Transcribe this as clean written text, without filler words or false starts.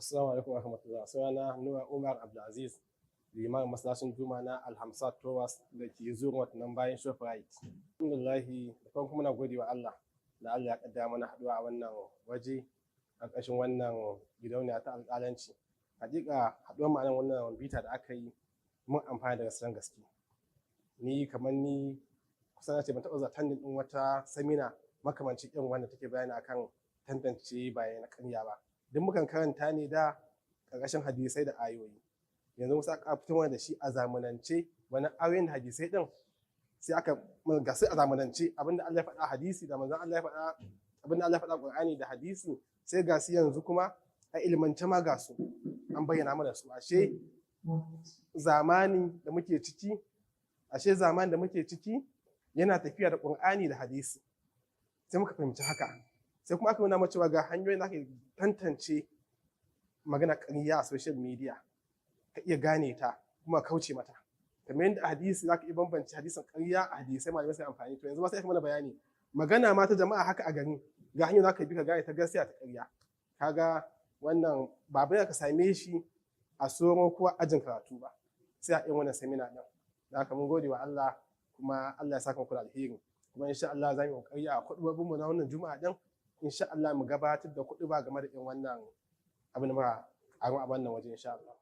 Assalamu alaikum warahmatullah. Sunana Nura Umar Abdulaziz, limamin masallacin Juma'a na Alhamsat Towers da ke zuwa nan bayan Shoprite. Alhamdulillahi, da farko muna gode wa Allah da Allah ya kaddara mana haɗuwa a wannan waje a ƙarshen wannan gidauniya ta alƙalanci. Hakika haɗuwar mu a nan, wannan bita da aka yi, mun amfana da gaskiyan gaske. Ni kamar ni kusan na ce ban taɓa zuwa attending ɗin wata seminar makamancin irin wanda take bayani akan tantance bayanan ƙarya ba. Duk mukan karanta ne da ƙarƙashin hadisai da ayoyi. Yanzu wasu aka fito mana da shi a zamanance, wani ayoyin da hadisai ɗin sai aka ga sai a zamanance, abinda Allah ya faɗa hadisi da manzon Allah ya faɗa, abinda Allah ya faɗa Qur'ani da hadisi, sai ga su yanzu kuma a ilmance ma ga su an bayyana mana su. Ashe zamani da muke ciki yana tafiya da Qur'ani da hadisi. Sai muka fahimci haka, sai kuma aka nuna mana cewa ga hanyoyin da aka tantance magana ƙarya a social media, ka iya gane ta kuma kauce mata. Kamar yadda a hadisi za ka iya bambance hadisin ƙarya, a hadisai malamai sai amfani. To, yanzu ma sai aka mana bayani, magana ma ta jama'a haka a gari, ga hanyar za ka bi ka gane ta gaskiya, ta ƙarya. Kaga wannan ba bai ka same shi a soro ko ajin karatu ba, sai a irin wannan seminar din. Da haka mun gode wa Allah, kuma Allah ya saka muku da alheri. Kuma insha Allah za mu yi kokari a kuɗubobin mu na wannan Juma'a din, insha Allah mu gabatar da kuɗuba game da irin wannan abin da muka ƙaru a wannan waje, insha Allah.